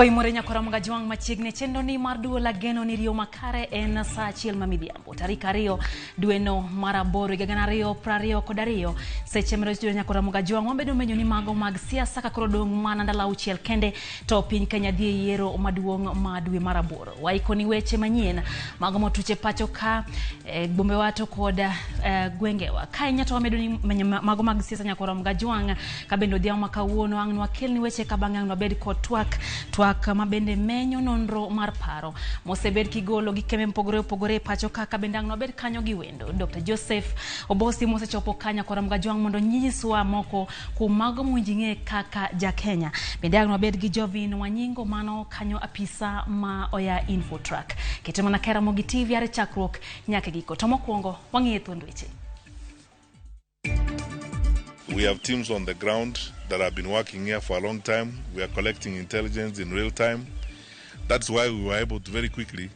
Oimore nyakora Mgajwang' machiegni chenro ni mar duol ageno ni riyo makare en saa achiel ma midhiambo tarik 2 dweno mar 8 higa 2022 seche medo chudo nyakora Mgajwang' wabedo menyo ni mago mag siasa ka koro dong' mana ndalo 6 kende to piny Kenya dhi e yiero maduong' ma dwe mar 8. Waikoni weche manyien mago motuche pacho ka bombewa to kod gwengewa. Ka inya to wamedo ni menyo mago mag siasa nyakora Mgajwang' ka bende odhiambo ma kawuono ang' nwakelni weche ka bang'e ang' nwabed kod twak mabende menyo nonro mar paro mosebed kigolo gi kembe mopogore opogore e pacho ka bende ang' nwabed kanyo gi wendo Dr. Joseph Obosi mosechopo ka nyakora Mgajwang' mondo nyiswa moko kuom mago mowinjo ing'e kaka ja Kenya. Bende ang' nwabed gi Jovin Wanyingo mano kanyo apisa ma oya Infotrack. Kete mana ka Ramogi TV are chakruok nyaka giko. To mokwongo wang'iye thuond weche. We have teams on the ground that have been working here for a long time. We are collecting intelligence in real time. That's why we were able to very quickly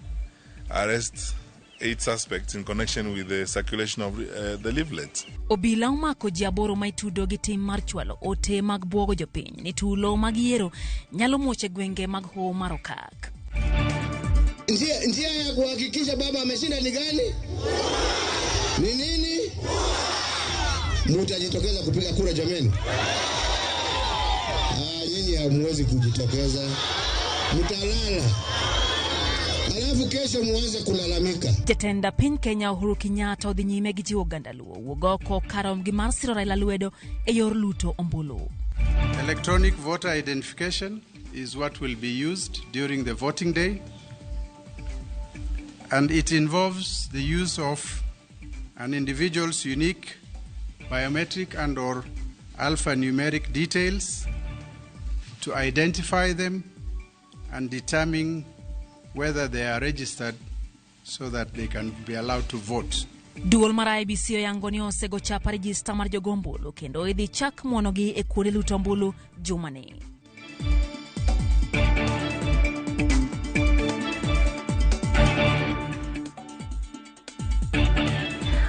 arrest 8 suspects in connection with the circulation of the leaflets. Obila omako ji 8 ma itudo gi tim mar chwalo ote mag buogo jopiny ni tulo mag yiero nyalo muoch e gwenge mag Hoho mar Okak. Njia ya kuhakikisha baba ameshinda ni gani? Ni nini? Mutajitokeza kupiga kura jameni? Nyinyi hamwezi kujitokeza. Mtalala. Alafu kesho muanze kulalamika. Jatend piny Kenya Uhuru Kenyatta odhi nyime gi jiwo oganda Luo wuog oko karom gi mar siro Raila lwedo e yor luto ombulu. Electronic voter identification is what will be used during the voting day, and it involves the use of an individual's unique biometric and or alphanumeric details to identify them and determine whether they are registered so that they can be allowed to vote. Duol mar IEBC oyango ni osego chapa rejista mar jogo ombulu kendo idhi chak muonogi e kuonde luto ombulu jumani.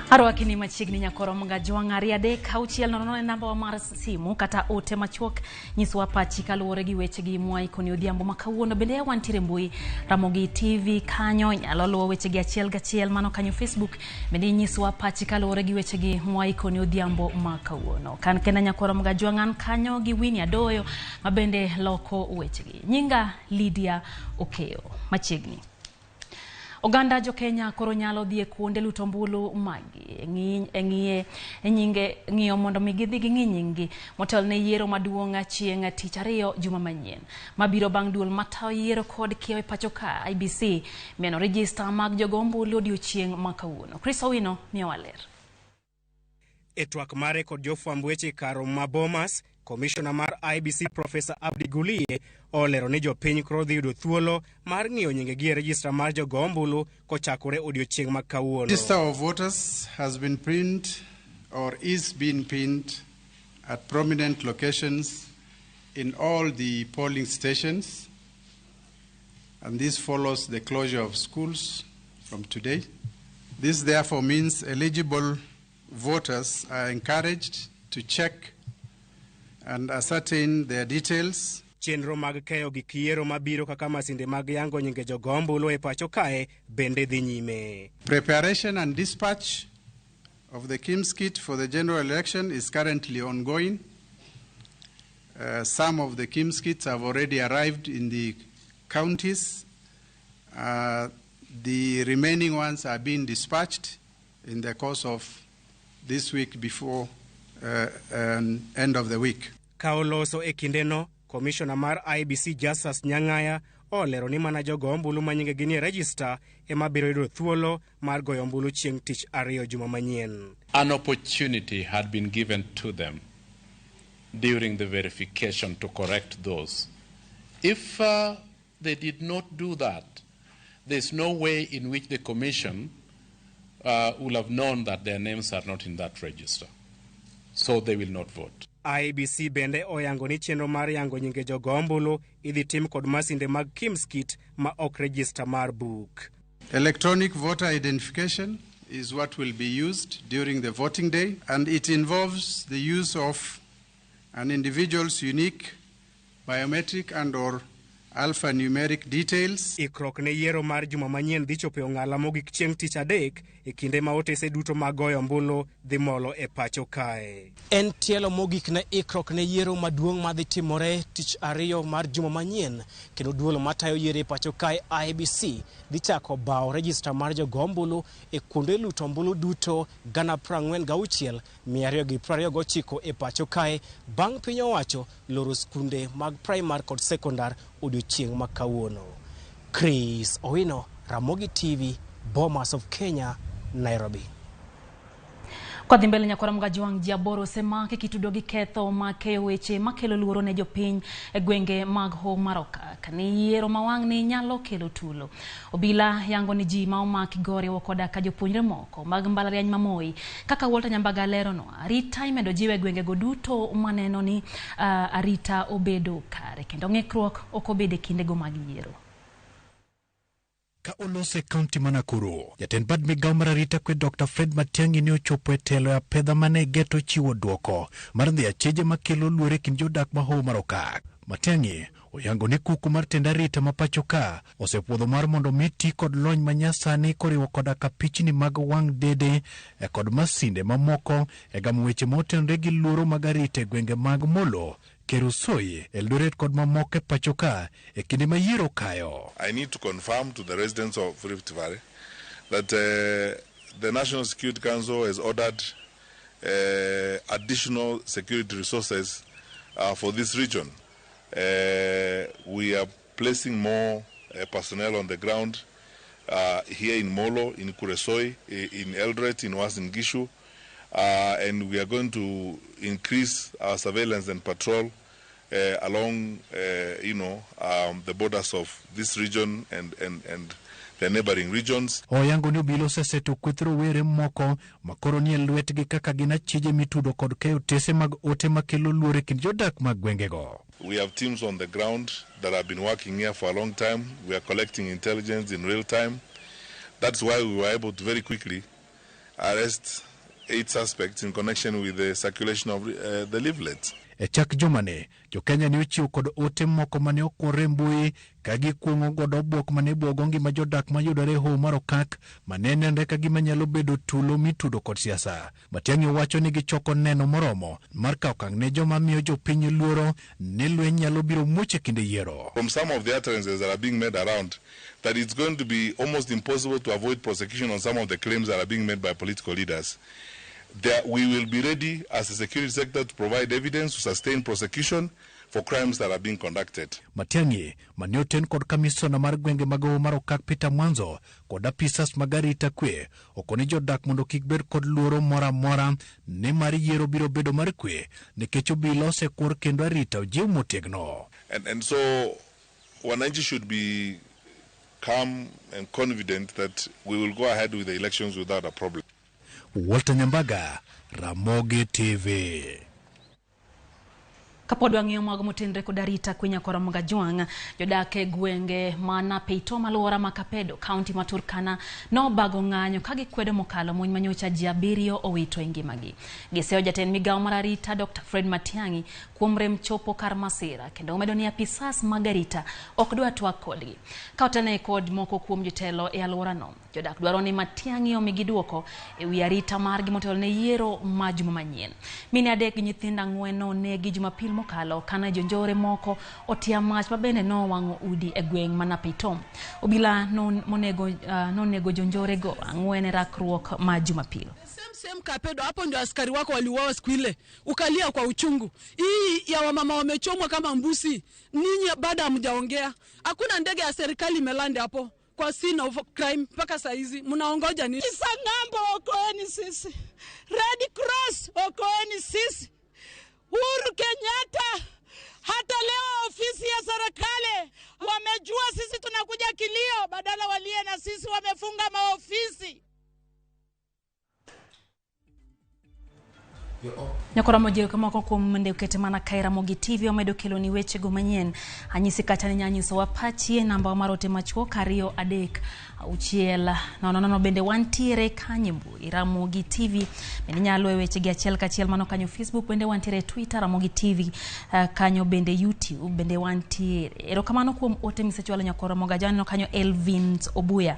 Arwaki ni machiegni nyakoro Mgajwang' 2 3 6 0 0 namba wa mar simu kata ote machuok nyiswa pachi kaluwore gi weche gi mwaikoni odhiambo ma kawuono. Bende wantiere mbui Ramogi TV kanyo inyalo luwo weche gi achiel gachiel mano kanyo Facebook bende nyiswa pachi kaluwore gi weche gi mwaikoni odhiambo ma kawuono. Kan kenda nyakoro Mgajwang' an kanyo gi Winnie Adoyo ma bende loko weche gi. Nyinga Lydia Okeyo. Machiegni Oganda jo Kenya koro nyalo dhi e kuonde luto ombulu magi ng'iyo mondo mi gidhi ging'i nyinggi motelo ne yiero maduong' chieng' tich ariyo juma manyien mabiro bang' duol matayo yiero kod kiewo e pacho ka IEBC mieno rejista mag jogo ombulu odiochieng' ma kawuono. Chris Owino miyowa ler. E twak mare kod jofwamb weche kar ma Bomas, Commissioner mar IEBC Professor Abdi Gulie olero ni jopiny koro dhi yudo thuolo mar ng'iyo nyingegi e rejista mar jogo ombulu kochakore odiochieng' ma kawuono. Register of voters has been pinned or is being pinned at prominent locations in all the polling stations, and this follows the closure of schools from today. This therefore means eligible voters are encouraged to check and ascertain their details. Chenro mag keyo gik yiero mabiro kaka masinde mag yango nyinge jogo ombulu e pacho kae bende dhi nyime. Preparation and dispatch of the KIMS kit for the general election is currently ongoing. Some of the KIMS kits have already arrived in the counties. The remaining ones are being dispatched in the course of this week before end of the week. Ka oloso e kindeno, Commissioner mar IEBC Justus Nyang'aya olero ni mana jogo ombulu ma nyingegi nie rejista ema biro yudo thuolo mar goyo ombulu chieng' tich ariyo juma manyien. An opportunity had been given to them during the verification to correct those. If they did not do that, there's no way in which the commission will have known that their names are not in that register. So they will not vote. IEBC bende oyango ni chenro mar yango nyinge jogo ombulu idhi tim kod masinde mag KIMS kit ma ok rejista mar buk. Electronic voter identification is what will be used during the voting day, and it involves the use of an individual's unique biometric and or alphanumeric details. Ikruok ne yiero mar juma manyien dhi chopo e ong'ala mogik chieng' tich adek e kinde ma otese duto mag goyo ombulu dhi molo e pacho kae. En tielo mogik ne ikruok ne yiero maduong' madhi timore tich ariyo mar juma manyien, kendo duol matayo yiero e pacho kae IEBC dhi chako bawo rejista mar jogo ombulu e kuonde luto ombulu duto 46,229 e pacho kae bang' piny owacho loro skunde mag primar kod sekondar odiochieng' ma kawuono. Chris Owino, Ramogi TV, Bomas of Kenya, Nairobi. Kodhi mbele nyakwara Mgajwang' ji aboro osemaki kitudo gi ketho mag keyo weche makelo luoro ne jopiny e gwenge mag Hoho mar Okak ni yiero ma wang'ni nyalo kelo tulo. Obila yango ni ji ma omaki go oriwo koda ka jopuonjre moko mag mbalariany ma Moi. Kaka Walter Nyambaga leronwa, arita imedo jiw e gwengego duto maneno ni arita obedo kare kendo ng'ikruok ok obedo e kindego mag yiero. Ka olose kaunti ma Nakuru, jatend bad migawo mar arita kwe Dr. Fred Matiang'i ne ochopo e telo e apedha mane geto chiwo duoko mar dhi acheje makelo luoro e kind jodak ma Hoho mar Okak. Matiang'i oyango ni kuku mar tend arita ma pacho ka osepuodho mar mondo mi ti kod lony manyasani koriwo koda ka pichni mag wang' dede kod masinde mamoko e gamo weche motenore gi luoro mag arita e gwenge mag Molo, Kerusoi, Eldoret kod mamoko e pacho ka e kinde ma yiero kayo. I need to confirm to the residents of Rift Valley that the National Security Council has ordered additional security resources for this region. We are placing more personnel on the ground here in Molo, in Kuresoi, in Eldoret, in Uasin Gishu, and we are going to increase our surveillance and patrol along, the borders of this region and the neighboring regions. Oyango ni obila oseseto kweth rowere moko makoro nie lwetgi kaka gin achije mitudo kod keyo tese mag ote makelo luoro e kind jodak mag gwengego. We have teams on the ground that have been working here for a long time. We are collecting intelligence in real time. That's why we were able to very quickly arrest 8 suspects in connection with the circulation of the leaflets. E chak jumani, jo-Kenya ne ochiwo kod ote moko mane okwor e mbui ka gikuong'o godo obwok mane bwogo ngima jodak mayudore e Hoho mar Okak mane nenre ka gima nyalo bedo tulo mitudo kod siasa. Matiang'i wacho ni gichoko neno moromo mar kawo okang' ne joma miyo jopiny luoro ni lweny nyalo biro muoch e kinde yiero. From some of the utterances that are being made around, that it's going to be almost impossible to avoid prosecution on some of the claims that are being made by political leaders. There, we will be ready as a security sector to provide evidence to sustain prosecution for crimes that are being conducted. Matiang'i mane oten kod kamisona mar gwenge mag Hoho mar Okak Peter Mwanzo kod apisas mag arita kwe okoni jodak mondo kik bed kod luoro moro amora nimar yiero biro bedo mar kwe nikech obila osekwor kendo arita ojiw motegno. And so wananchi should be calm and confident that we will go ahead with the elections without a problem. Walter Nyambaga, Ramogi TV. Kapod wang'iyo mago motenre kod arita kwe nyakwara Mgajwang', jodak e gwenge ma Napeito maluora ma Kapedo, kaunti ma Turkana nobago ng'anyo ka gikwedo mokalo monj manyocha ji 7 owito e ngimagi. Giseyo jatend migawo mar arita Dr. Fred Matiang'i kuom rem chopo kar masira kendo omedo ni apisas mag arita ok dwa twak kodgi. Ka otene kod moko kuom jotelo e alworano, jodak dwaro ni Matiang'i omigi duoko e wi arita margi motelo ne yiero ma juma manyien. Mine 3 gi nyithindo 4 nonegi Jumapil mokalo kana jonjore moko otia mach mabende nowang'o udi e gweng' ma Napeito. Obila nonego jonjore go 4 e rakruok ma Jumapil. Same Kapedo, hapo ndio askari wako waliuawa siku ile, ukalia kwa uchungu. Hii ya wamama wamechomwa kama mbusi, ninyi bado hamjaongea. Hakuna ndege ya serikali imelanda hapo kwa scene of crime mpaka saa hizi. Mnaongoja nini? Kisang'ambo, okoeni sisi. Red Cross, okoeni sisi. Uhuru Kenyatta, hata leo ofisi ya serikali wamejua sisi tunakuja kilio, badala walie na sisi wamefunga maofisi. Nyakora mojio kamoko kuom nde ukete mana kae Ramogi TV omedo kelo ni wechego manyien. Anyisi kata ni nyanyiso wa pachi e namba mar ote machuok 2 3 6 0 0 bende wantiere kanye mbui Ramogi TV. Bende inyalo e weche gi achiel kachiel mano kanyo Facebook, bende wantiere Twitter Ramogi TV, kanyo bende YouTube bende wantiere. Erokamano kuom ote misechwalo nyakora Moga janeno kanyo Elvin Obuya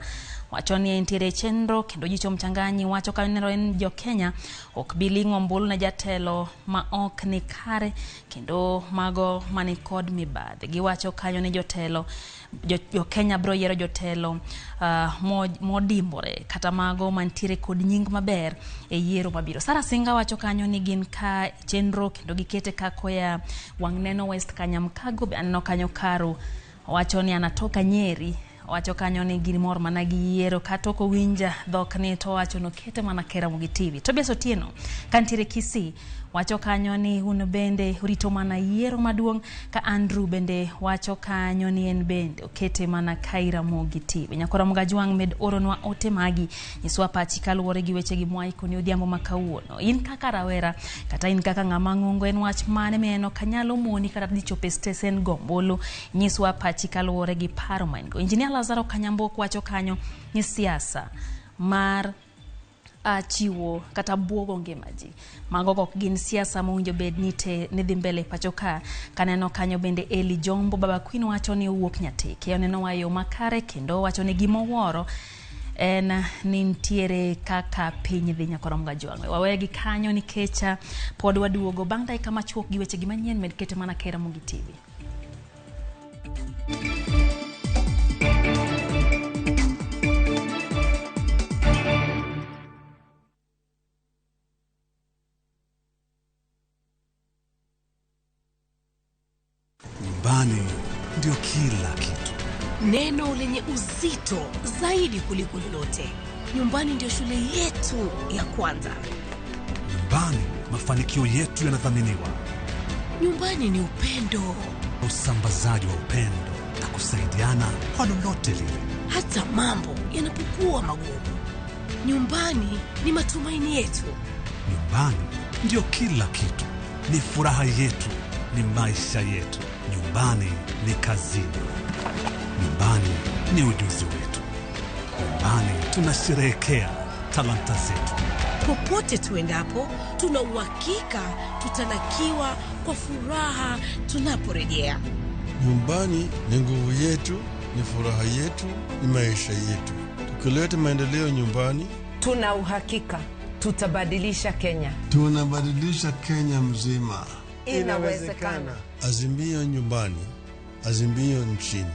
wacho ni entiere chenro kendo jicho mchanganyi wacho kanyo en jo Kenya ok bi ling'o ombulu ne jatelo ma ok ni kare kendo mago mani kod mibadhi. Giwacho kanyo ni jotelo jo Kenya bro yiero jotelo modimbore kata mago mantiere kod nying maber e yiero mabiro. Sara Singa wacho kanyo ni gin ka chenro kendo gikete kako ya wang' neno West Kanyamkago be aneno kanyo Karo wacho ni anatoka Nyeri wacho kanyo ni gin mor mana gi yiero kata ok owinja dhok ni to wacho nokete mana kae Ramogi TV. Tobias Otieno kantiere Kisii wacho kanyo ni un bende urito mana yiero maduong' ka Andrew bende wacho kanyo ni en bende okete mana kae Ramogi TV. Nyakora Mugajwang' med oronwa ote magi nyiswa pachi kaluwore gi weche gi mwaiko ni odhiambo ma kawuono. In kaka rawera kata in kaka ng'ama ng'ongo en wach mane mineno kanyalo moni kata dhi chopo e stesen go ombulu, nyiswa pachi kaluwore gi paro ma in go. Engineer Lazaro Kanyambok wacho kanyo ni siasa mar chiwo kata buogo ngima ji mago ok gin siasa mowinjo bed ni te ni dhi mbele pacho ka. Kaneno kanyo bende Eli Jombo Baba Queen wacho ni owuok Nyatike oneno wa yo makare kendo wacho ni gimowuoro en ni nitiere kaka piny dhi. Nyakora Mugajwang' wawegi kanyo nikech pod waduogo bang' dakika machuok gi weche gi manyien med kete mana kae Ramogi TV. Nyumbani ndio kila kitu. Neno lenye uzito zaidi kuliko lolote. Nyumbani ndio shule yetu ya kwanza. Nyumbani mafanikio yetu yanathaminiwa. Nyumbani ni upendo. Usambazaji wa upendo na kusaidiana kwa lolote lile. Hata mambo yanapokuwa magumu. Nyumbani ni matumaini yetu. Nyumbani ndio kila kitu. Ni furaha yetu, ni maisha yetu. Nyumbani ni kazini. Nyumbani ni ujuzi wetu. Nyumbani tunasherehekea talanta zetu. Popote tuendapo, tuna uhakika tutalakiwa kwa furaha tunaporejea. Nyumbani ni nguvu yetu, ni furaha yetu, ni maisha yetu. Tukileta maendeleo nyumbani, tuna uhakika tutabadilisha Kenya. Tunabadilisha Kenya mzima. Inawezekana. Azimio nyumbani, azimio nchini.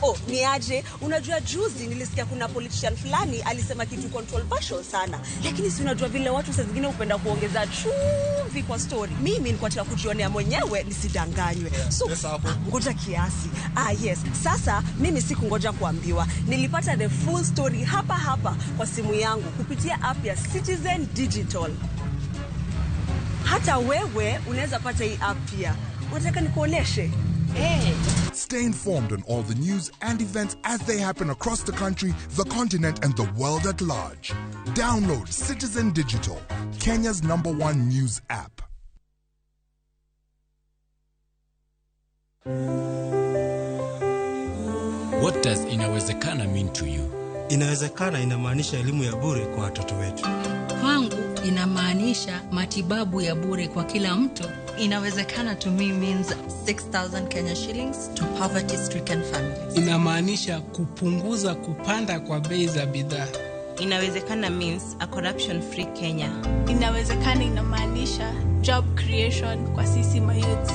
Oh, ni aje? Unajua juzi nilisikia kuna politician fulani alisema kitu controversial sana. Lakini si unajua vile watu saa zingine hupenda kuongeza chumvi kwa story. Mimi nilikuwa nataka kujionea mwenyewe nisidanganywe. So ngoja kiasi. Yes. Sasa mimi sikungoja kuambiwa. Nilipata the full story hapa hapa kwa simu yangu kupitia app ya Citizen Digital. Hata wewe unaweza pata hii app pia. Unataka nikuoneshe? Hey. Stay informed on all the news and events as they happen across the country, the continent, and the world at large. Download Citizen Digital, Kenya's #1 news app. What does inawezekana mean to you? Inawezekana inamaanisha elimu ya bure kwa watoto wetu. Kwangu inamaanisha matibabu ya bure kwa kila mtu. Inawezekana to me means 6,000 Kenya shillings to poverty-stricken families. Inamaanisha kupunguza kupanda kwa bei za bidhaa. Inawezekana means a corruption-free Kenya. Inawezekana inamaanisha job creation kwa sisi mayouths.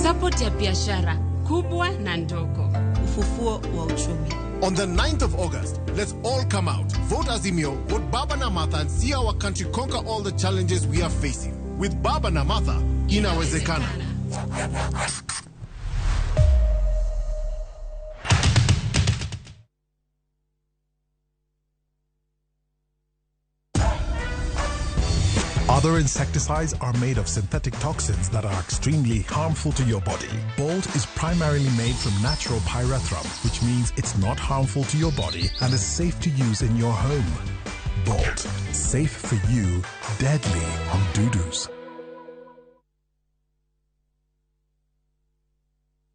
Support ya biashara kubwa na ndogo. Ufufuo wa uchumi. On the 9th of August, let's all come out, vote Azimio, vote Baba na Martha, and see our country conquer all the challenges we are facing. With Baba na Martha, inawezekana. Other insecticides are made of synthetic toxins that are extremely harmful to your body. Bolt is primarily made from natural pyrethrum, which means it's not harmful to your body and is safe to use in your home. Bolt, safe for you, deadly on dudus.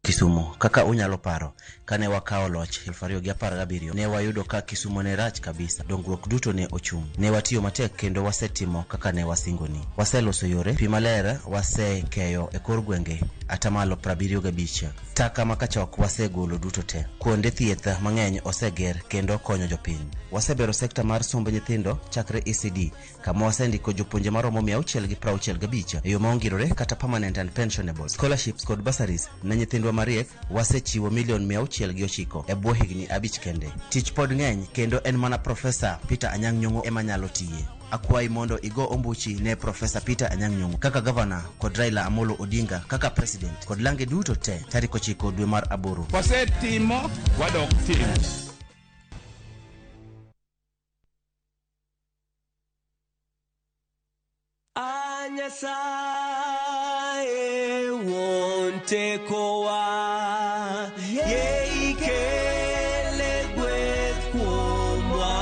Kisumu kaka unyalo paro kane wakawo loch 2017 ne wayudo ka Kisumu ne rach kabisa dongruok duto ne ochung' ne watiyo matek kendo wasetimo kaka ne wasingoni waseloso yore pi maler wasekeyo e kor gwenge atamalo 75 taka makachok wasegolo duto te kuonde thieth mang'eny oseger kendo konyo jopiny wasebero sekta mar somb nyithindo chakre ECD kama wasendiko jopuonje maromo 665 e yo ma ongirore kata permanent and pensionable scholarships kod bursaries ne nyithindwa mariek wasechiwo milion 609 e bwo higni 5 kende. Tich pod ng'eny kendo en mana Profesa Peter Anyang' Nyong'o ema nyalo tiye. Akwayi mondo igo ombuchi ne Profesa Peter Anyang' Nyong'o kaka gavana kod Raila Amolo Odinga kaka president kod lange duto te tarik 9 dwe mar 8. Wasetimo, wadok timo. Nyasaye wuon tekowa, yie ikele gweth kuomwa.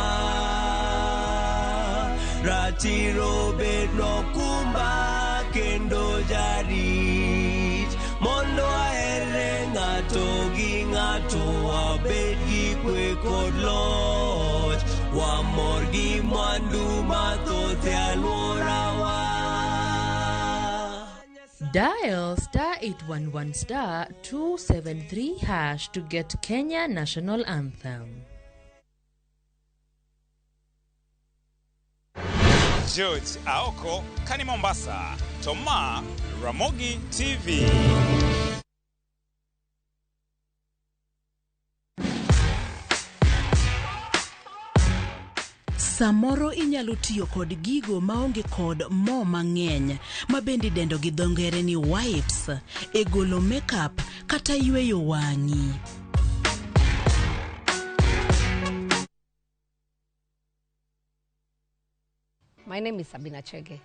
Ratiro bednwa okumba kendo jarit, mondo waherre ng'ato gi ng'ato, wabed gi kwe kod loch, wamor gi mwandu mathoth e alworawa. Dial star 811 star 273 hash to get Kenya National Anthem. George Aoko, Kani Mombasa, Toma, Ramogi TV. Samoro inyalo tiyo kod gigo maonge kod mo mang'eny ma bende idendo gi dho ngere ni wipes e golo makeup kata yweyo wang'i. My name is Sabina Chege.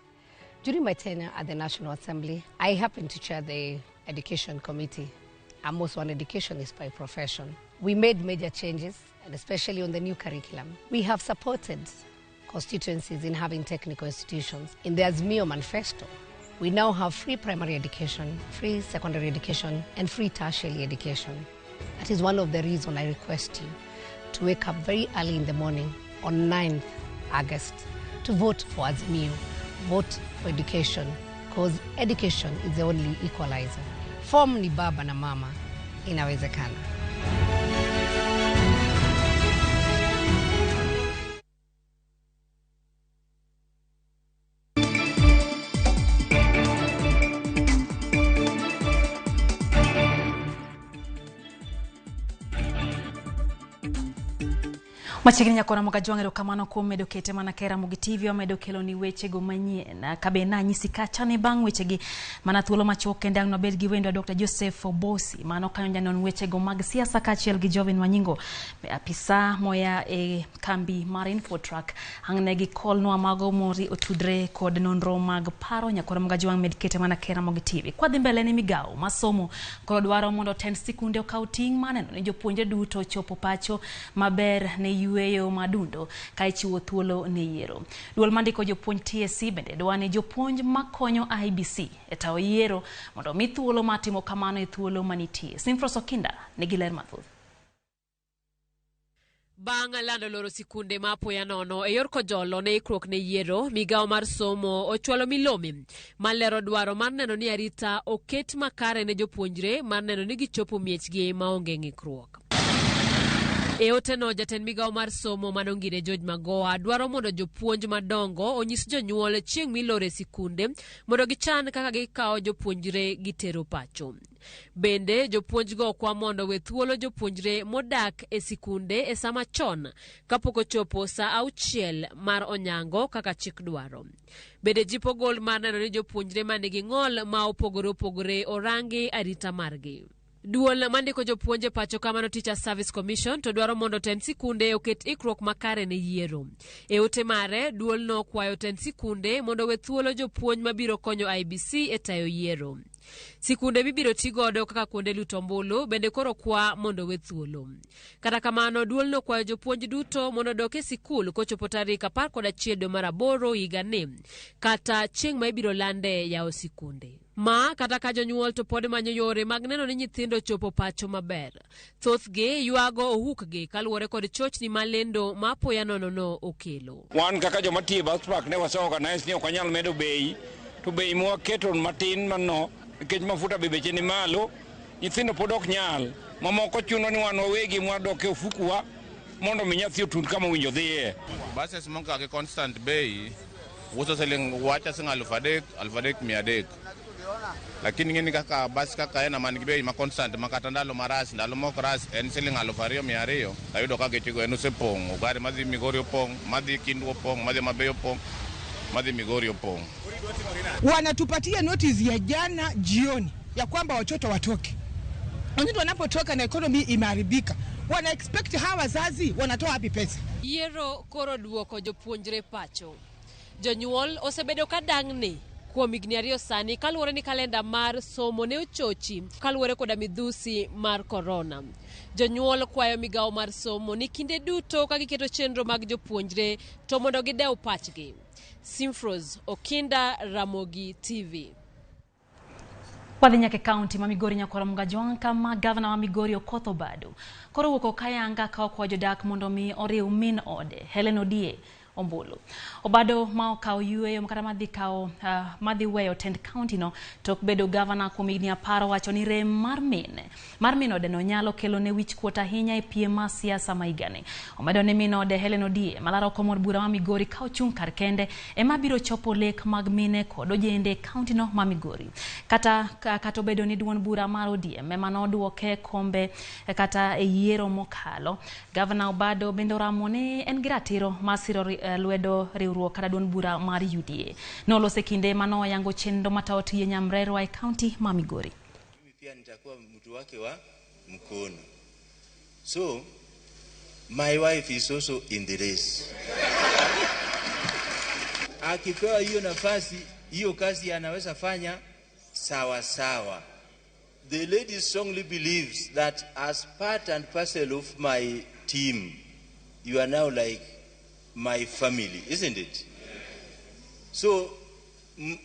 During my tenure at the National Assembly, I happened to chair the Education Committee. I'm also an educationist by profession. We made major changes, and especially on the new curriculum. We have supported constituencies in having technical institutions. In the Azimio Manifesto, we now have free primary education, free secondary education, and free tertiary education. That is one of the reasons I request you to wake up very early in the morning on 9th August to vote for Azimio, vote for education, because education is the only equalizer. Form ni baba na mama, inawezekana. Machiegni nyakora Mogajwang', erokamano kuom medo kete mana ka e Ramogi TV wamedo kelo ni wechego manyien. Kabe nanyisi kacha ni bang' wechegi mana thuolo machuok kende ang' nwabed gi wendwa Dr. Joseph Obosi mano kanyo janon wechego mag siasa kaachiel gi Jovin Wanyingo apisa moya e kambi mar Infotrack ang' ne gikolnwa mago mori otudre kod nonro mag paro. Nyakora Mogajwang' med kete mana ka e Ramogi TV. Kwadhi mbele ni migawo masomo koro dwaro mondo tend sikunde okaw ting' mar neno ni jopuonjre duto chopo pacho maber ne yweyo madundo ka ichiwo thuolo ne yiero. Duol mandiko jopuonj TSC bende dwa ni jopuonj makonyo IEBC e tayo yiero mondo omi thuolo mar timo kamano e thuolo manitie. Simfros Okinda nigi ler mathoth. Bang' lando loro sikunde ma apoya nono e yor kojolo ne ikruok ne yiero, migawo mar somo ochwalo milome malero dwaro mar neno ni arita oket makare ne jopuonjre mar neno ni gichopo miechgi maonge ng'ikruok. E oteno, jatend migawo mar somo manongire George Magoha dwaro mondo jopuonj madongo onyis jonyuol chieng' milore sikunde mondo gichan kaka gikawo jopuonjre gitero pacho. Bende jopuonjgo kwa mondo we thuolo jopuonjre modak e sikunde e sama chon kapok ochopo saa 6 mar onyango kaka chik dwaro. Bende jipo gol mar neno ni jopuonjre manigi ng'ol ma opogore opogore orangi arita margi. Duol mandiko jopuonj e pacho kamano Teacher Service Commission to dwaro mondo tend sikunde oket ikruok makare ne yiero. E ote mare, duolno kwayo tend sikunde mondo owe thuolo jopuonj mabiro konyo IEBC e tayo yiero. Sikunde mibiro ti godo kaka kuonde luto ombulu bende koro kwa mondo owe thuolo. Kata kamano, duolno kwayo jopuonj duto mondo odok e sikul kochopo tarik 11 dwe mar aboro higani kata chieng' ma ibiro lande yawo sikunde. Ma kata ka jonyuol to pod manyo yore mag neno ni nyithindo ochopo pacho maber. Thothgi ywago ohukgi kaluwore kod chochni ma lendo ma apoya nono no okelo. Wan kaka joma tiyo e bus park ne wase organize ni ok wanyal medo bei to bei mwaketo matin mano nikech mafuta be beche ni malo nyithindo pod ok nyal mamoko chuno ni wan wawegi mwadok e ofukuwa mondo mi nyathi otund kama owinjo dhiye. Buses moka gi constant bei uso siling wacha siling 3,000, 3,300. Lakini ng'eni kaka bas kaka en man gi bei ma constant ma kata ndalo maras ndalo mok ras en siling 2,200 tayudo ka geche go en osepong'o. Gari madhi Migori opong', madhi Kindu opong', madhi Homa Bay opong', madhi Migori opong'. Wanatupatia notice ya jana jioni ya kwamba watoto watoke. Watoto wanapotoka na economy imeharibika, wana expect hawa wazazi wanatoa wapi pesa? Yiero koro duoko jopuonjre pacho. Jonyuol osebedo ka dang'ni kuom higni 2 sani kaluwore ni kalenda mar somo ne ochochi kaluwore koda midhusi mar korona. Jonyuol kwayo migawo mar somo ni kinde duto ka giketo chenro mag jopuonjre to mondo gidew pachgi. Simfros Okinda, Ramogi TV. Wadhi nyaka e kaunti ma Migori nyakwara Mugajwang' kama gavana wa Migori Okoth Obado koro owuok kayanga ka okwayo jodak mondo mi oriw min ode Helen Odie ombulu. Obado ma okawo yueyo kata madhi kawo madhi weyo tend kaunti no tok bedo gavana kuom higni 10 wacho ni rem mar min ode no nyalo kelo ne wich kuot ahinya e piem mar siasa ma higani. Omedo ni min ode Helen Odie malaro kom od bura ma Migori ka ochung' kar kende ema biro chopo lek mag mine kod ojende e kaunti no ma Migori. Kata obedo ni duond bura mar ODM ema noduoke kombe kata e yiero mokalo, gavana Obado bende oramo ni en gi ratiro mar siro lwedo riwruok kata duond bura mar UDA. Nolose kinde mano oyango chenro matayo tije nyamrerwa e kaunti ma Migori. Mimi pia nitakuwa mtu wake wa mkono. So my wife is also in the race. Akipewa hiyo nafasi, hiyo kazi anaweza fanya sawa sawa. The lady strongly believes that as part and parcel of my team, you are now like my family, isn't it? So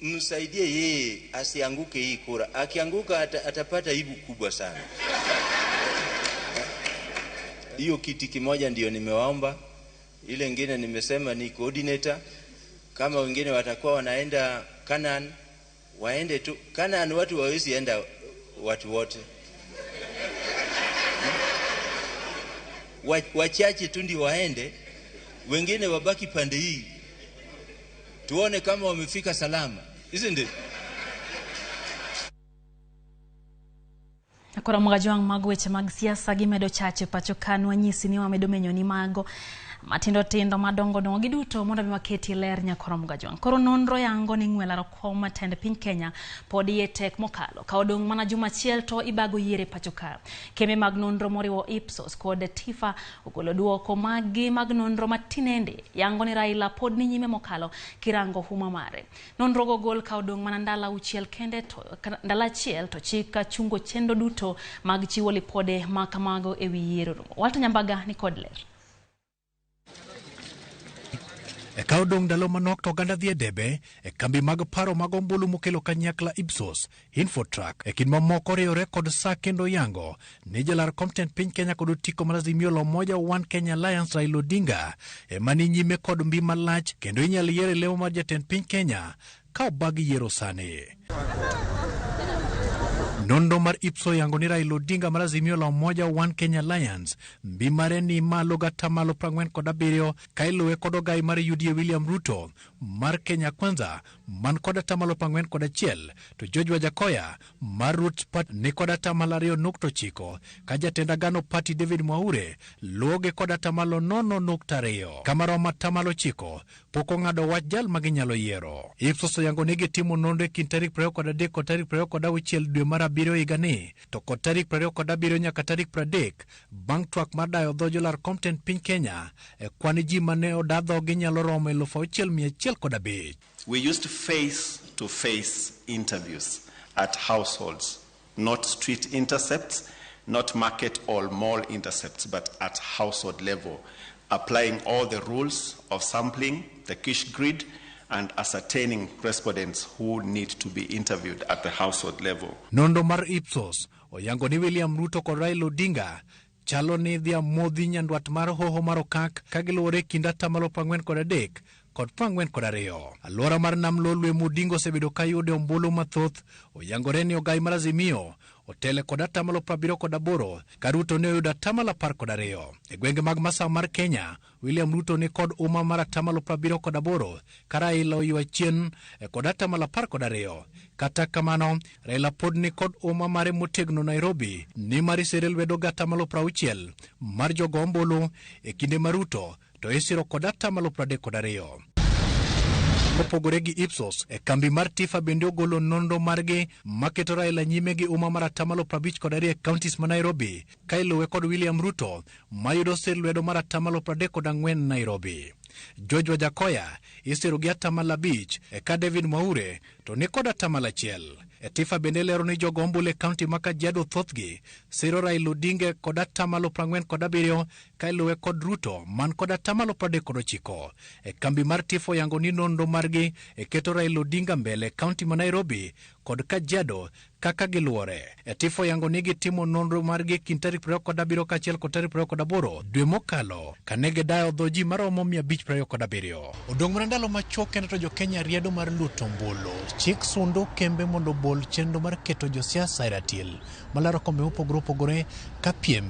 msaidie yeye asianguke hii kura. Akianguka atapata aibu kubwa sana. Hiyo kiti kimoja ndio nimewaomba. Ile ingine nimesema ni coordinator. Kama wengine watakuwa wanaenda Canaan, waende tu. Canaan watu hawawezi enda watu wote. Wachache tu ndio waende, wengine wabaki pande hii. Tuone kama wamefika salama, isn't it? Koro Mugajwang' mag weche mag siasa gimedo chache pacho ka nwanyisi ni wamedo menyo ni mago matindo tindo madongo dongo giduto mondo mi waketi ler nyakoro Mugajwang'. Koro nonro yango ni ng'we laro kom tend piny Kenya pod iye tek mokalo ka odong' mana juma achiel to ibago yiere pacho ka. Kembe mag nonro moriwo Ipsos kod Tifa ogolo duoko maggi mag nonro matinende yango ni Raila pod ni nyime mokalo kirango huma mare. Nonro go gol ka odong' mana ndalo 6 kende to ndalo 1 to chik chungo chenro duto mag chiwo lipode ma kamago ewi yiero. Walter Nyambaga ni kod ler. E ka odong' ndalo manok to oganda dhi e debe e kambi mag paro mag ombulu mokelo kanyakla Ipsos, Infotrack e kind mamoko riwore kod sa kendo yango ni jalar kom tend piny Kenya kod otiko mar Azimio la Umoja One Kenya Alliance Raila Odinga ema ni nyime kod mbi malach kendo inyal yiere lemo mar jatend piny Kenya ka obag yiero sani. Nonro mar Ipsos yango ni Raila Odinga mar Azimio la Umoja One Kenya Alliance mbi mare ni malo gata malo 47 ka iluwe kod ogai mar UDA William Ruto mar Kenya Kwanza man kod atamalo 41 to George Wajackoyah mar Roots Party ni kod atamalo 2.9 ka jatend Agano Party David Mwaure luwogi kod atamalo 0.2 kama atamalo 9 pok ong'ado wach jal ma ginyalo yiero. Ipsos oyango ni gitimo nonro e kind tarik 23 kod tarik 26 dwe mar abiriyo higani to kod tarik 27 nyaka tarik 30 bang' twak mar dayo dho jolar kom tend piny Kenya e kwan ji mane oda dhogi nyalo romo 6,105. We used face-to-face interviews at households, not street intercepts, not market or mall intercepts, but at household level, applying all the rules of sampling, the Kish grid, and ascertaining respondents who need to be interviewed at the household level. Nonro mar Ipsos oyango ni William Ruto kod Raila Odinga chalo ni dhi amodhi nyandwat mar hoho mar okak ka giluwore e kind atamalo 43 kod 42. Alwora mar Nam Lolwe Modingo osebedo ka yude ombulu mathoth oyangore ni ogai mar Azimio otele kod atamalo 78 ka Ruto ne oyudo atamalo 12. E gwenge mag masawa mar Kenya, William Ruto ni kod uma mar atamalo 78 ka Raila oywa chien kod atamalo 12. Kata kamano, Raila pod ni kod uma mare motegno Nairobi ni mar isere lwedo gi atamalo 60 mar jogo ombulu e kinde ma Ruto to isiro kod atamalo 32. Kopogore gi Ipsos, e kambi mar Tifa bende ogolo nonro margi maketo Raila nyime gi uma mar atamalo 52 e counties ma Nairobi ka iluwe kod William Ruto mayudo sir lwedo mar atamalo 34 Nairobi. George Wajackoyah isiro gi atamalo 5 eka David Mwaure to ni kod atamalo 1. E Tifa bende lero ni jogo ombulu e kaunti ma Kajiado thothgi siro Raila Odinga kod atamalo 47 ka iluwe kod Ruto man kod atamalo 39. E kambi mar Tifa oyango ni nonro margi e keto Raila Odinga mbele e kaunti ma Nairobi kod Kajiado kaka giluwore. E Tifa oyango ni gitimo nonro margi e kind tarik 27 kaachiel kod tarik 28 dwe mokalo kane gidayo dho ji maromo 527. Odong' mana ndalo machuok kende to jo-Kenya riedo mar luto ombulu. Chik sundo kembe mondo obol chenro mar keto josiasa e ratil malaro kombe mopogore opogore ka piem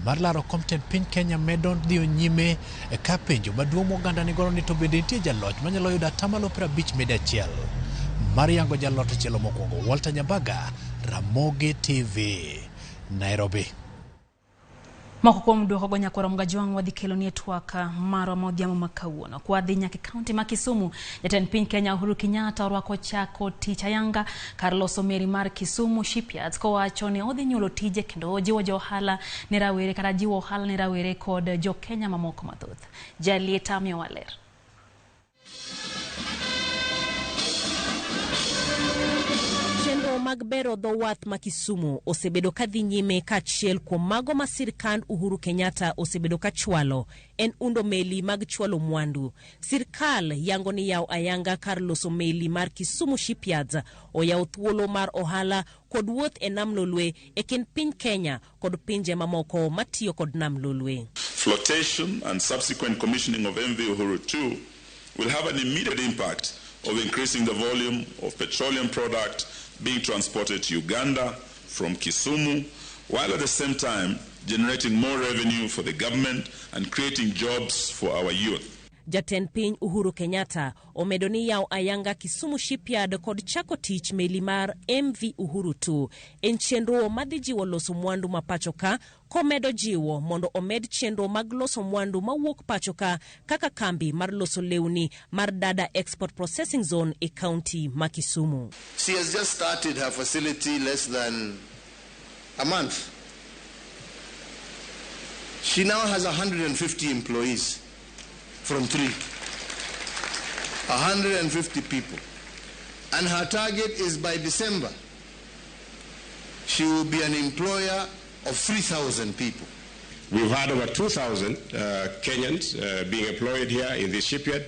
mar laro kom tend piny Kenya medo dhiyo nyime ka penjo maduong' moganda nigodo ni to bende nitie jaloch manyalo yudo atamalo 51 mar yango jaloch e tielo mokwongo. Walter Nyambaga, Ramogi TV, Nairobi. Moko kuom duoko go nyakwar Mgajwang' wadhi kelo ni e twak marwa ma odhiambo ma kawuono. Kwadhi nyaka e kaunti ma Kisumu, jatend piny Kenya Uhuru Kenyatta orwako chako tich ayanga kar loso meli mar Kisumu Shipyards kowacho ni odhi nyuolo tije kendo jiwo jo ohala ne rawere kata jiwo ohala ne rawere kod jo Kenya mamoko mathoth. Jalieta miyowa ler. Chenro mag bero dho wath ma Kisumu osebedo ka dhi nyime kaachiel kuom mago ma sirkand Uhuru Kenyatta osebedo ka chwalo en undo meli mag chwalo mwandu. Sirkal yango ni yawo ayanga kar loso meli mar Kisumu Shipyards oyawo thuolo mar ohala kod wuoth e nam Lolwe e kind piny Kenya kod pinje mamoko matiyo kod nam Lolwe. Flotation and subsequent commissioning of MV Uhuru 2 will have an immediate impact of increasing the volume of petroleum product being transported to Uganda from Kisumu, while at the same time generating more revenue for the government and creating jobs for our youth. Jatend piny Uhuru Kenyatta omedo ni yawo ayanga Kisumu Shipyard kod chako tich meli mar MV Uhuru 2 en chenro madhi jiwo loso mwandu ma pacho ka komedo jiwo mondo omed chenro mag loso mwandu mawuok pacho ka kaka kambi mar loso lewni mar Dada Export Processing Zone e kaunti ma Kisumu. She has just started her facility less than a month. She now has 150 employees from 3. 150 people. And her target is by December, she will be an employer of 3,000 people. We've had over 2,000 Kenyans being employed here in this shipyard,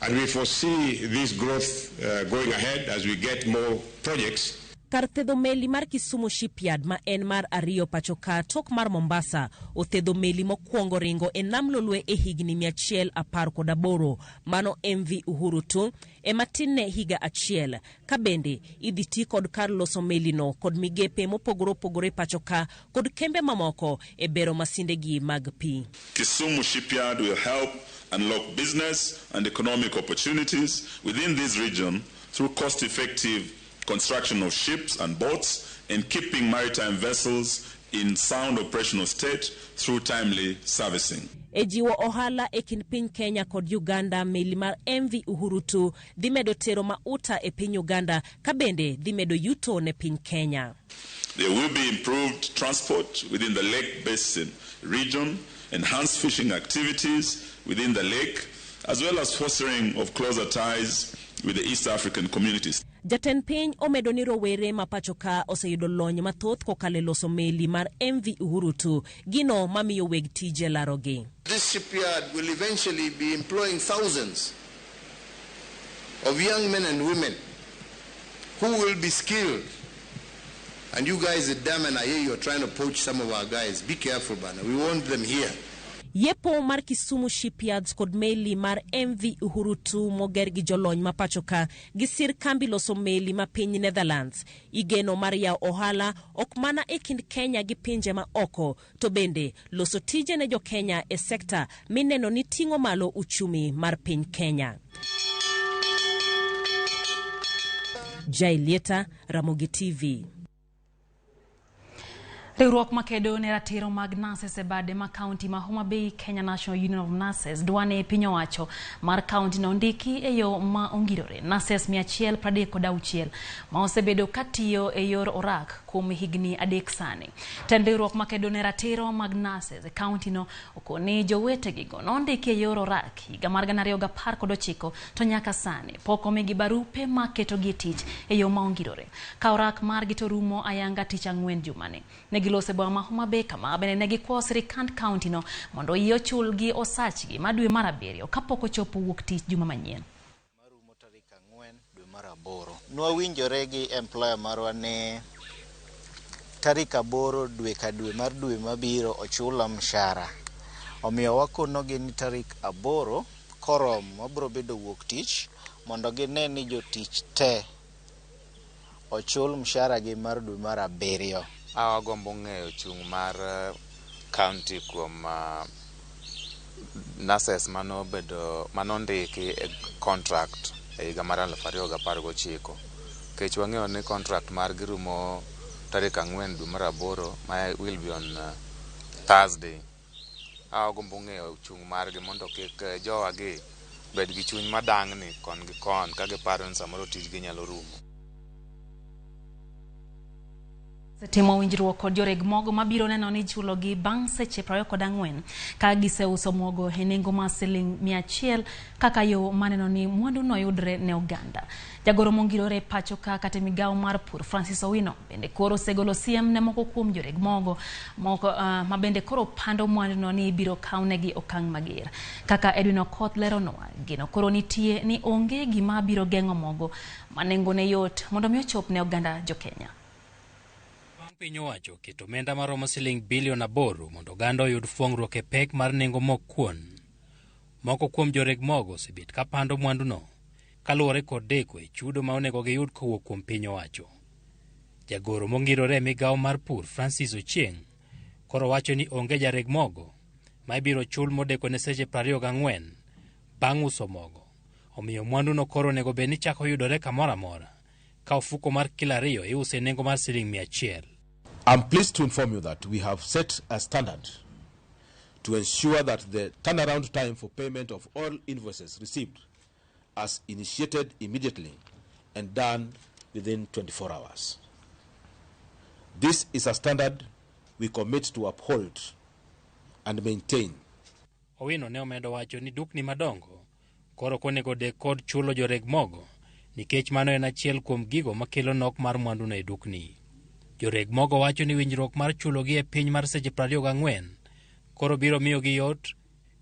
and we foresee this growth going ahead as we get more projects. Kar thedho meli mar Kisumu Shipyard ma en mar ariyo pacho ka tok mar Mombasa othedho meli mokwongo ringo e nam Lolwe e higni 118 mano MV Uhuru 2 ema tinne higa achiel ka bende idhi ti kod kar loso melino kod migepe mopogore opogore pacho ka kod kembe mamoko e bero masindegi mag pi. Kisumu Shipyard will help unlock business and economic opportunities within this region through cost-effective construction of ships and boats and keeping maritime vessels in sound operational state through timely servicing. E jiwo ohala e kind piny Kenya kod Uganda, meli mar MV Uhuru 2 dhi medo tero mauta e piny Uganda ka bende dhi medo yuto ne piny Kenya. There will be improved transport within the Lake Basin region, enhanced fishing activities within the lake, as well as fostering of closer ties with the East African communities. Jatend piny omedo ni rowere ma pacho ka oseyudo lony mathoth kokalo e loso meli mar MV Uhuru 2, gino mamiyo weg tije larogi. This shipyard will eventually be employing thousands of young men and women who will be skilled. And you guys at Damen, I hear you're trying to poach some of our guys. Be careful, bana. We want them here. Yepo mar Kisumu Shipyards kod meli mar MV Uhuru 2 moger gi jolony ma pacho ka gi sir kambi loso meli ma piny Netherlands. Igeno mar yawo ohala ok mana e kind Kenya gi pinje ma oko, to bende loso tije ne jo Kenya e sekta mineno ni ting'o malo uchumi mar piny Kenya. Jailieta, Ramogi TV. Riwruok makedo ne ratiro mag nurses e bade ma kaunti ma Homa Bay, Kenya National Union of Nurses dwa ni piny owacho mar kaunti no ndiki e yo ma ongirore nurses 136 ma osebedo katiyo e yor orak kuom higni 3 sani. Tend riwruok makedo ne ratiro mag nurses e kaunti no okoni jowetegigo nondiki e yor orak higa mar 2019 to nyaka sani pok omigi barupe maketogi e tich e yo ma ongirore. Ka orak margi to rumo ayanga tich ang'wen jumani. Negilose boma ma Homa Bay kama bende ne gikwayo sirikand kaunti no mondo oyie ochulgi osachgi ma dwe mar 7 kapok ochopo wuok tich juma manyien. 4 dwe mar 8. Nwawinjore gi employer marwa ni tarik 8 dwe ka dwe mar dwe mabiro ochula mshahara. Omiyo wakonogi ni tarik 8 koromo wabiro bedo wuok tich mondo gine ni jotich te ochul mshahara gi mar dwe mar 7. Awagombo ng'eyo chung' mar county kuom nurses manobedo manondiki e contract e higa mar 2019 nikech wang'eyo ni contract margi rumo tarik 4 dwe mar 8 ma will be on Thursday. Awagombo ng'eyo chung' margi mondo kik jowa gi bed gi chuny madang'ni kon gi kon ka giparo ni samoro tijgi nyalo rumo. Timo winjruok kod joreg mogo mabiro neno ni ichulogi bang' seche 24 ka giseuso mogo e nengo mar siling 100 kaka yo maneno ni mwandu no yudre ne oganda. Jagoro mongirore pacho ka kata migawo mar pur Francis Owino bende koro osegolo siem ne moko kuom joreg mogo moko ma bende koro pando mwandu no ni ibiro kawnegi okang' mager. Kaka Edwin Okoth leronwa, geno koro nitie ni onge gima biro geng'o mogo ma nengone yot mondo mi ochop ne oganda jo Kenya. Piny owacho oketo omenda maromo siling bilion 8 mondo oganda oyud fuong'ruok e pek mar nengo mok kuon. Moko kuom joreg mogo osebet ka pando mwanduno kaluwore kod deko e chudo ma onego giyud kowuok kuom piny owacho. Jagoro mongirore e migawo mar pur Francis Ochieng' koro wacho ni onge jareg mogo ma ibiro chul modeko ne seche 24 bang' uso mogo. Omiyo mwanduno koro onego bed ni chako yudore kamoro amora ka ofuko mar kilo 2 iuso e nengo mar siling 100. I'm pleased to inform you that we have set a standard to ensure that the turnaround time for payment of all invoices received as initiated immediately and done within 24 hours. This is a standard we commit to uphold and maintain. Owino ne omedo wacho ni dukni madongo koro ok onego dek kod chulo joreg mogo nikech mano en achiel kuom gigo makelo nok mar mwanduno e dukni. Joreg mogo wacho ni winjruok mar chulogi e piny mar seche 24 koro biro miyogi yot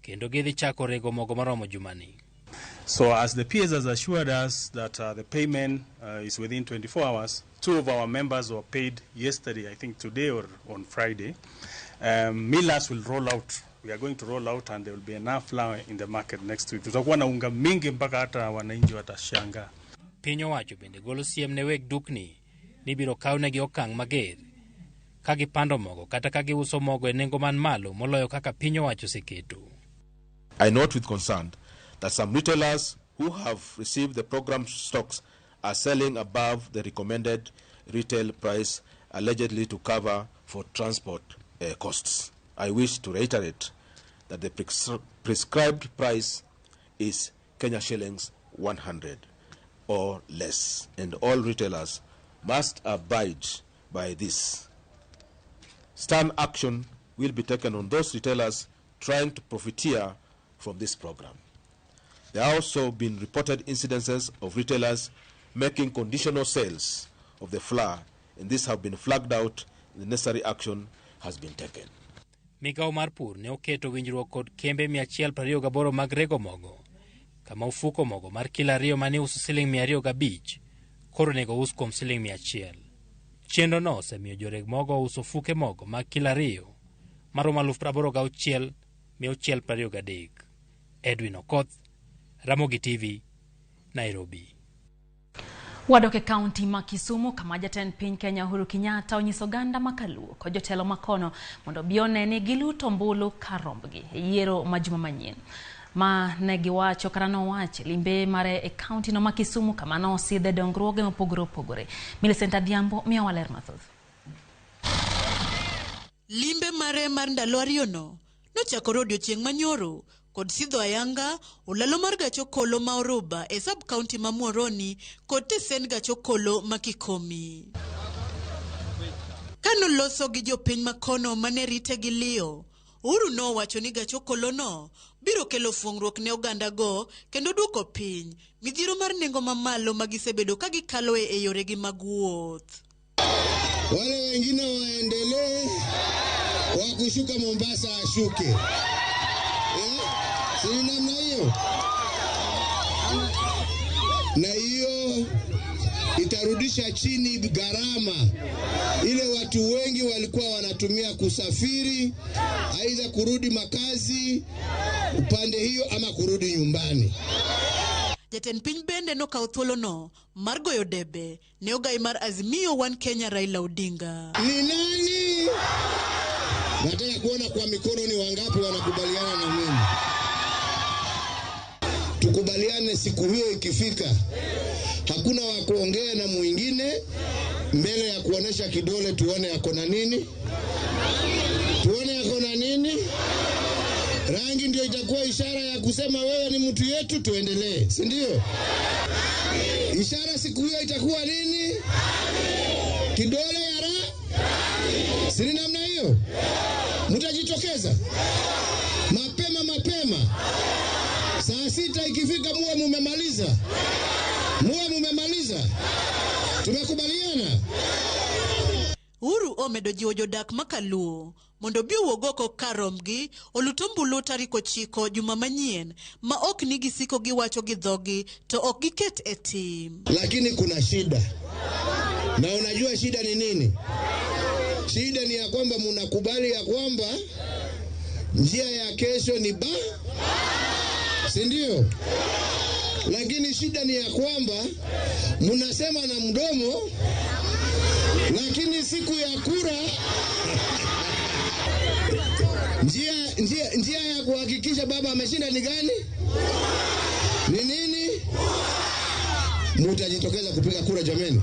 kendo gidhi chako rego mogo maromo jumani. So as the PS has assured us that the payment is within 24 hours, Two of our members were paid yesterday, I think today or on Friday. Millers will roll out. We are going to roll out and there will be enough flour in the market next week. Tutakuwa na unga mingi mpaka hata wananchi watashangaa. Piny owacho bende golo siem ne weg dukni ni biro kawnegi okang' mager ka gipando mogo kata ka giuso mogo e nengo man malo moloyo kaka piny owacho oseketo. I note with concern that some retailers who have received the program stocks are selling above the recommended retail price, allegedly to cover for transport costs. I wish to reiterate that the prescribed price is Kenya shillings 100 or less, and all retailers must abide by this. Stern action will be taken on those retailers trying to profiteer from this program. There have also been reported incidences of retailers making conditional sales of the flour, and these have been flagged out and the necessary action has been taken. Migawo mar pur ne oketo winjruok kod kembe 128 mag rego mogo, kama ofuko mogo mar kilo 2 mane uso siling 205 koro onego us kuom siling 100. Chenro no osemiyo joreg mogo uso ofuke mogo mag kilo 2 maromo 86,623. Edwin Okoth, Ramogi TV, Nairobi. Wadok e kaunti ma Kisumu kama jatend piny Kenya Uhuru Kenyatta onyiso oganda ma Kaluo kod jotelo makono mondo obi one ni giluto ombulu kar rombgi e yiero ma juma manyien. Ma ne giwacho kata nowacho limbe mare e kaunti no ma Kisumu kama nosidhe dongruoge mopogore opogore. Millicent Adhiambo miyowa ler mathoth. Limbe mare mar ndalo ariyono nochakore odiochieng' manyoro kod sidho ayanga olalo mar gach okolo ma Oruba e sub county ma Muhoroni kod tesen gach okolo ma Kikomi. Kanoloso gi jopiny makono mane rite gi liyo, Uhuru nowacho ni gach okolono biro kelo fuong'ruok ne oganda go kendo duoko piny midhiero mar nengo mamalo ma gisebedo ka gikaloe e yoregi mag wuoth. Wale wengine waendelee, wa kushuka Mombasa ashuke. Si namna hiyo? Na hiyo itarudisha chini gharama ile watu wengi walikuwa wanatumia kusafiri, aidha kurudi makazi upande hiyo ama kurudi nyumbani. Jatend piny bende nokawo thuolono mar goyo debe ne ogai mar Azimio One Kenya Raila Odinga. Ni nani? Nataka kuona kwa mikono ni wangapi wanakubaliana na mimi. Tukubaliane siku hiyo ikifika, hakuna wa kuongea na mwingine mbele ya kuonesha kidole, tuone yako na nini, tuone yako na nini. Rangi ndio itakuwa ishara ya kusema wewe ni mtu yetu, tuendelee, si ndio? Ishara siku hiyo itakuwa nini? Kidole ya ra, si namna hiyo? Mtajitokeza mapema mapema. Saa 6 ikifika muwe mumemaliza. Muwe mumemaliza. Tumekubaliana. Uhuru omedo jiwo jodak ma Kaluo mondo obi owuog oko kar rombgi olut ombulu tarik 9 juma manyien ma ok ni gisiko giwacho gi dhogi to ok giket e tim. Lakini kuna shida. Na unajua shida ni nini? Shida ni ya kwamba mnakubali ya kwamba njia ya kesho ni ba, si ndio? Lakini shida ni ya kwamba mnasema na mdomo, lakini siku ya kura njia ya kuhakikisha baba ameshinda ni gani? Ni nini? Mtajitokeza kupiga kura jameni?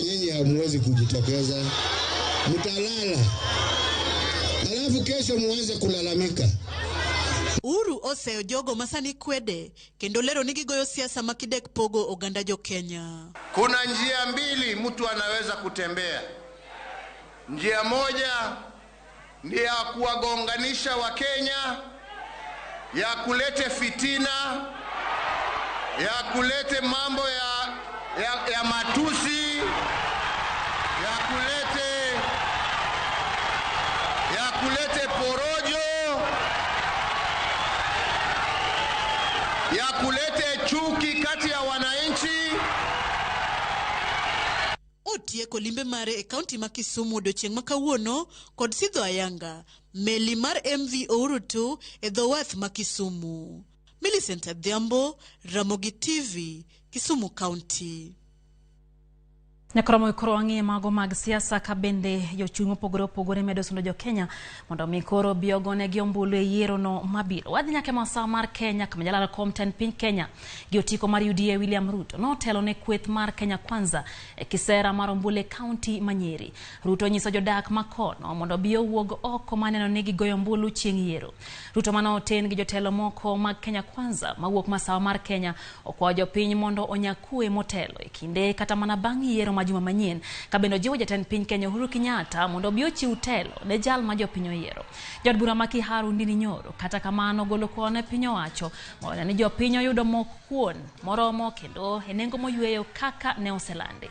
Nyinyi hamwezi kujitokeza. Mtalala. Alafu kesho muanze kulalamika. Uhuru oseyo jogo masani kwede kendo lero ni gigoyo siasa makidek pogo oganda jo Kenya. Kuna njia mbili mtu anaweza kutembea. Njia moja ni ya kuwagonganisha wa Kenya, ya kulete fitina, ya kulete mambo ya matusi, ya kulete porojo, ya kulete chuki kati ya wananchi. otieko limbe mare e kaunti ma Kisumu odiochieng' ma kawuono kod sidho ayanga meli mar MV Uhuru 2 e dho wath ma Kisumu. Millicent Adhiambo, Ramogi TV, Kisumu County. Nyakoromo koro wang'iye mago mag siasa ka bende jochung' mopogore opogore medo sundo jo Kenya mondo mi koro bi ogonegi ombulu e yiero no mabiro. Wadhi nyaka e masawa mar Kenya kama jalar kom tend piny Kenya gi otiko mar UDA William Ruto notelo ne kweth mar Kenya Kwanza e kisera mar ombulu e kaunti ma Nyeri. Ruto nyiso jodak ma kono mondo bi owuog oko maneno ni gigoyo ombulu chieng' yiero. Ruto mane oten gi jotelo moko mag Kenya Kwanza mawuok masawa mar Kenya okwayo jopiny mondo onya kwe motelo e kinde kata mana bang' yiero ma juma manyien ka bende ojiwo jatend piny Kenya Uhuru Kenyatta mondo obi ochiw telo ne jal ma jopiny oyiero. Jaod bura ma Kiharu Ndindi Nyoro kata kamano golo kwayo ne piny owacho mondo ni jopiny oyudo mok kuon moromo kendo e nengo moyweyo kaka ne oselandi.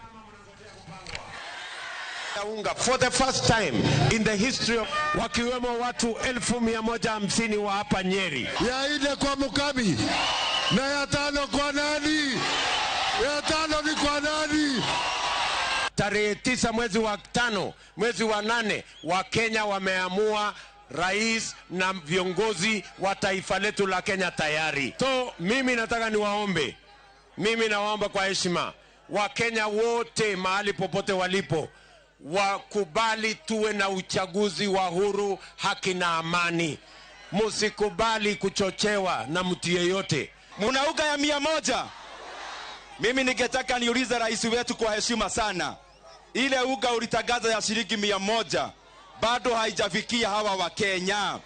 Unga for the first time in the history of wakiwemo watu 150,000 wa hapa Nyeri. Ya nne kwa Mukabi na ya tano kwa nani? Ya tano ni kwa nani? Tarehe 9 mwezi wa 5 mwezi wa 8 wa Kenya wameamua rais na viongozi wa taifa letu la Kenya tayari. So mimi nataka niwaombe, mimi nawaomba kwa heshima Wakenya wote mahali popote walipo wakubali tuwe na uchaguzi wa huru, haki na amani. Musikubali kuchochewa na mtu yeyote. Munauga ya 100. Mimi ningetaka niulize rais wetu kwa heshima sana, ile uga ulitangaza ya shilingi 100 bado haijafikia hawa wa Kenya.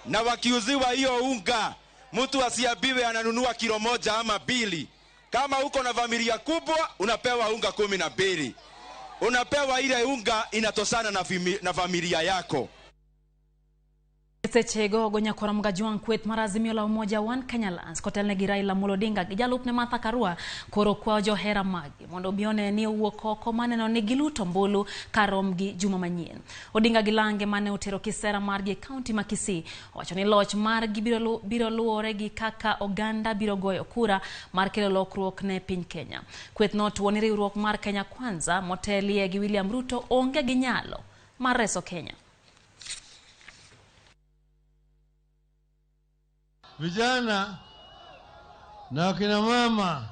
Na wakiuziwa hiyo unga, mtu asiambiwe ananunua kilo 1 ama 2. Kama uko na familia kubwa unapewa unga 12. Unapewa ile unga inatosana na familia yako. Sechego gonya kora Mgajwang' kweth mar Azimio la Umoja One Kenya Alliance kotelne gi Raila Amolo Odinga gi jalupne Martha Karua koro kwayo johera magi mondo obi one ni owuok oko maneno ni giluto ombulu karom gi juma manyien. Odinga gi lange mane otero kisera margi e kaunti ma Kisii owacho ni loch margi biro luwore gi kaka oganda biro goyo kura mar kelo lokruok ne piny Kenya. Kweth notuo ni riwruok mar Kenya Kwanza motelie gi William Ruto onge gi nyalo mar reso Kenya. Vijana na kina mama,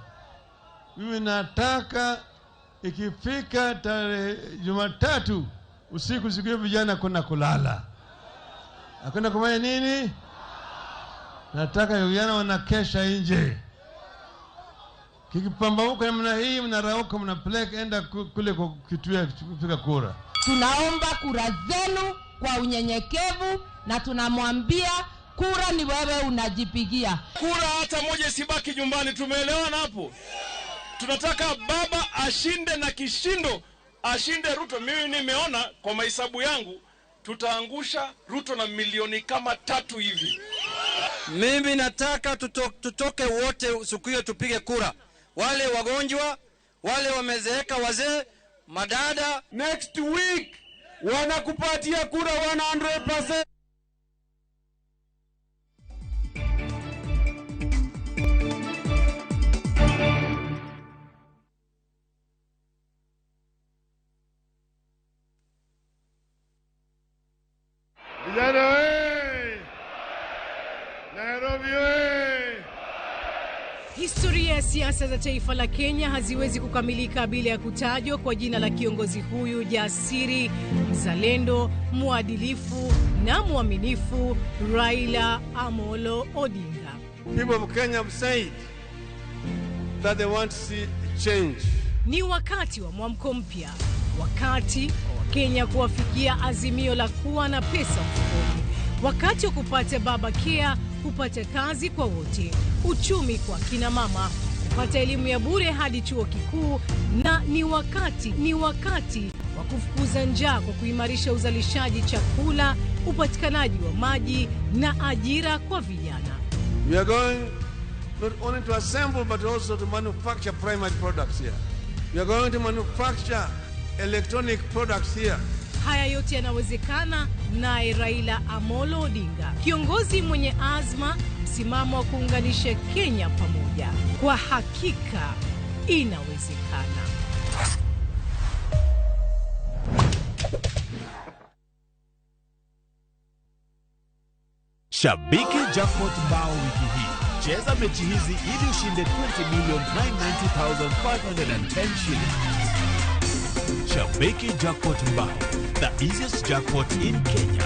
mimi nataka ikifika tarehe Jumatatu usiku, siku hiyo vijana kuna kulala, hakuna kufanya nini. Nataka vijana wanakesha nje, kikipambauka namna hii, mnarauka, mnapeleka enda kule kwa kituo kupiga kura. Tunaomba kura zenu kwa unyenyekevu na tunamwambia kura ni wewe unajipigia. Kura hata moja isibaki nyumbani, tumeelewana hapo? Tunataka baba ashinde na kishindo, ashinde Ruto. Mimi nimeona kwa mahesabu yangu tutaangusha Ruto na milioni kama 3 hivi. Mimi nataka tutoke wote siku hiyo tupige kura. Wale wagonjwa, wale wamezeeka, wazee, madada. Next week wanakupatia kura 100%. Vijana we! Nairobi we! Historia ya siasa za taifa la Kenya haziwezi kukamilika bila ya kutajwa kwa jina la kiongozi huyu jasiri, mzalendo, mwadilifu na mwaminifu, Raila Amolo Odinga. People of Kenya have said that they want to see change. Ni wakati wa mwamko mpya, wakati wa Kenya kuwafikia azimio la kuwa na pesa mfukoni, wakati wa kupata baba care, kupata kazi kwa wote, uchumi kwa kina mama, kupata elimu ya bure hadi chuo kikuu, na ni wakati wa kufukuza njaa kwa kuimarisha uzalishaji chakula, upatikanaji wa maji na ajira kwa vijana. We are going not only to assemble but also to manufacture primary products here. We are going to manufacture electronic products here. Haya yote yanawezekana naye Raila Amolo Odinga, kiongozi mwenye azma, msimamo wa kuunganisha Kenya pamoja. Kwa hakika inawezekana. Shabiki Jackpot Mbao wiki hii. Cheza mechi hizi ili ushinde 20,990,510 shillings. Shabiki Jackpot Mbao, the easiest jackpot in Kenya.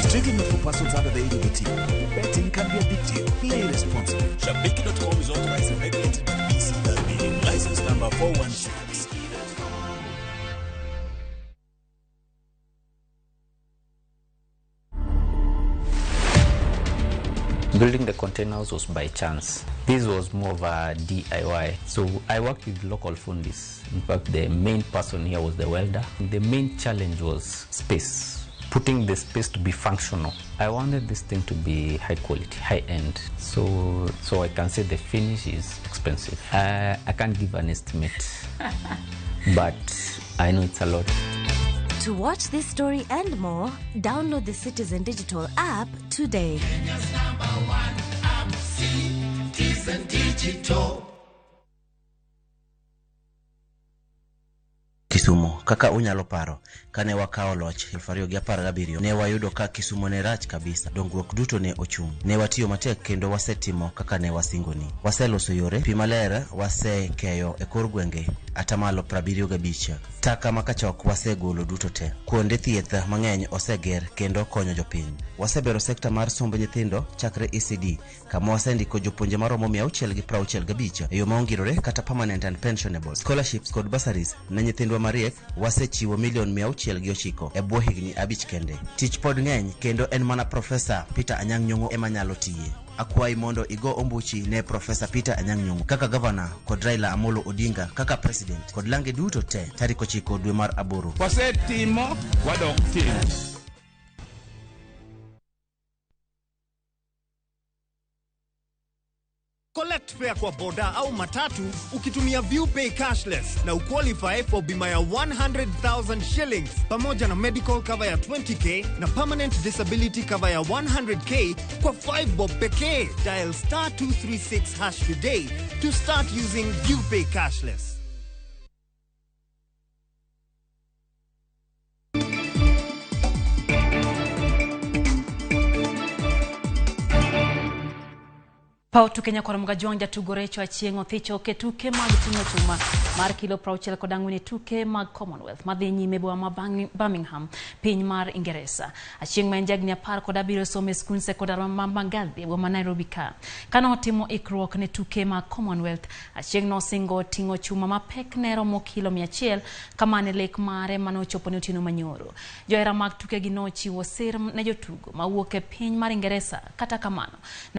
Strictly not for persons under the age of 18. Betting can be addictive. Play responsibly. Shabiki.com is authorized and regulated by BCLB. License number 416. Building the containers was by chance. This was more of a DIY. So I worked with local fundis. In fact, the main person here was the welder. The main challenge was space, putting the space to be functional. I wanted this thing to be high quality, high end. So I can say the finish is expensive. I can't give an estimate, but I know it's a lot. To watch this story and more, download the Citizen Digital app today. Kenya's number one app, Citizen Digital. Kisumu kaka unyalo paro kane wakawo loch 2017 ne wayudo ka Kisumu ne rach kabisa, dongruok duto ne ochung'. Ne watiyo matek kendo wasetimo kaka ne wasingoni. Waseloso yore, pi maler wasekeyo e kor gwenge atamalo 75. Taka makachok wasegolo duto te. Kuonde thieth mang'eny oseger kendo konyo jopiny. Wasebero sekta mar somb nyithindo chakre ECD kama wasendiko jopuonje maromo 665 e yo maongirore kata permanent and pensionable. Scholarships kod bursaries ne nyithindwa mariek wasechiwo milion 609 e bwo higni 5 kende. Tich pod ng'eny kendo en mana Profesa Peter Anyang' Nyong'o ema nyalo tiye. Akwayi mondo igo ombuchi ne Profesa Peter Anyang' Nyong'o kaka gavana kod Raila Amolo Odinga kaka president kod lange duto te tarik 9 dwe mar 8. Wasetimo, wadok timo. Collect fare kwa boda au matatu ukitumia ViewPay cashless na uqualify for bima ya 100,000 shillings pamoja na medical cover ya 20k na permanent disability cover ya 100k kwa 5 bob pekee. Dial star 236 hash today to start using ViewPay cashless. Paw tuke nyakoro Mgajwang' jatugo Recho Achieng' othicho e tuke mag ting'o chuma mar kilo 64 e tuke mag Commonwealth madhi nyime boma ma Birmingham, piny mar Ingeresa. Achieng' ma en jahigni 17 somo e skund sekondar ma Mbagathi e boma Nairobi ka. Kane otimo ikruok ne tuke mag Commonwealth, Achieng' nosingo ting'o chuma mapek ne romo kilo 100 kamane lek mare mane ochopo ne otieno manyoro. Johera mag tukegi nochiwo sir ne jotugo mawuok e piny mar Ingeresa, kata kamano